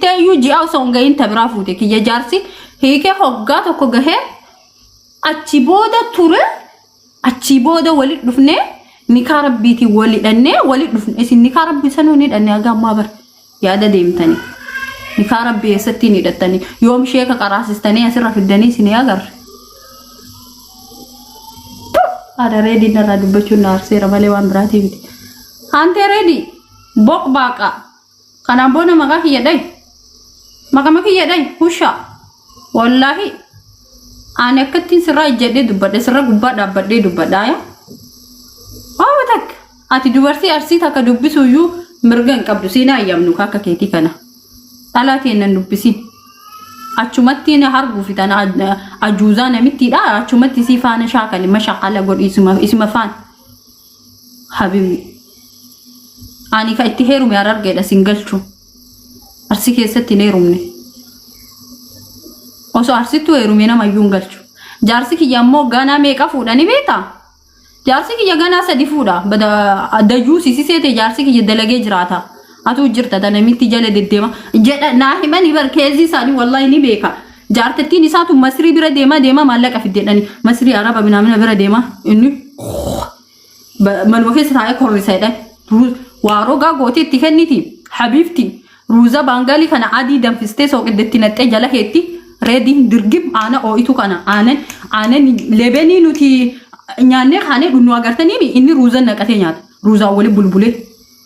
Hiittee iyyuu ji'a osoo hin gahin ta biraa fuute. Kiyya jaarsi hiikee hoggaa tokko gahee achi booda ture achii booda walitti dhufnee nikaa rabbiitiin wal hidhannee walitti dhufne. Isin nikaa rabbii sanuu hin hidhanne haga ammaa bara yaada deemtanii. Nikaa rabbii eessatti hin hidhattanii? Yoom sheeka qaraasistanii asirra fiddanii isin agarre? Haadha reediin irraa dubbachuun na aarseera malee waan biraatii miti. Haantee reedii boq baaqa. Kanaan booda maqaa kiyya dhayi. Maqama kiyya dhayi hushaa. Wallaahi ani akkattiin sirraa ijjadhee dubbadhe sirra gubbaa dhaabbadhee dubbadha yaa. Waama takka ati dubartii arsii takka dubbisuuyyuu mirga hin qabdu siinaa ayyamnu akka keetii kana. Dhalaa teennan dubbisin. Achumatti na harguufi tana ajuuzaa namittiidha achumatti isii faana shaakali mashaqala godhi isuma faana. Habibi. Ani ka itti heerume harargeedha sin galchu. Arsii keessatti hin heerumne. Osoo arsittuu heerume nama iyyuu hin galchu. Jaarsi kiyya immoo ganaa meeqa fuudha ni beektaa? Jaarsi kiyya ganaa sadi fuudha. Bada dayyuu sisisee ta'e jaarsi kiyya dalagee jiraata. Atuu jirta tana namitti jala deddeema. Jedha naa himanii bar keezii isaanii wallaahi ni beeka. Jaartattiin isaatu masrii bira deemaa deemaa maallaqa fiddeedhani. Masrii araba minaamina bira deemaa inni manuma keessa taa'ee korrisa jedhan. Waa rogaa gootee itti kenniti. Habiibti ruuza baangalii kana adii danfistee sooqiddetti naqxee jala keetti reediin dirgim aana oo'itu kana aanan aanan lebenii nuti nyaannee kaanee dhunnu agartanii inni ruuza naqatee nyaata. Ruuzaan wali bulbulee.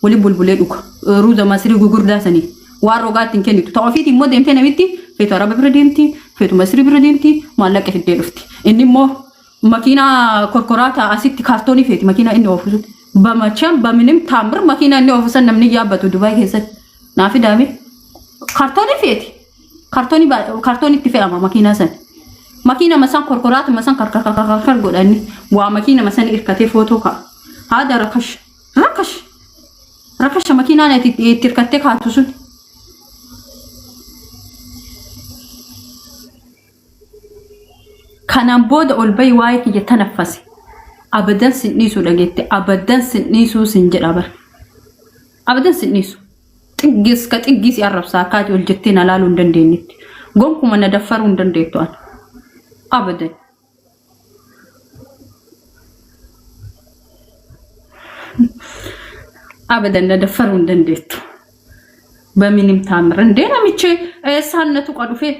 wali bulbulee dhuga. Ruuza masrii gugurdaa sanii waan rogaa ittiin kennitu. Ta ofiitii immoo deemtee namitti feetu araba bira deemti, feetu masrii bira deemti, maallaqa fiddee dhufti. Inni immoo makiinaa korkoraata asitti kaartoonii feeti makiinaa inni oofu sun. Bamachaan baminim taamir makiinaa inni oofu san namni yaabbatu Dubaay keessatti. Naa fidaame. Kaartoonii feeti. Kaartoonii kaartoonii itti fe'ama makiinaa san. Makiina masaan korkoraata masaan karkarkarkar godhanii waa makiina masaan hirkatee footoo ka'a. Haada rakash. Rakash. Rakasha makiinaan ati itti hirkattee kaatu sun. Kanaan booda ol bahi waa'ee kiyya tanaffase. Abadan sin dhiisuu dhageette. Abadan sin dhiisuu sin jedha bar. Abadan sin dhiisu. Xiggis ka xiggii si arrabsaa akka ati ol jettee na laaluu hin dandeenyetti. Gonkuma na daffaruu hin dandeettu ani. Abadan. Abadan na daffaruu hin dandeettu. Baminim taamir. Indee namichi eessaan na tuqa dhufee?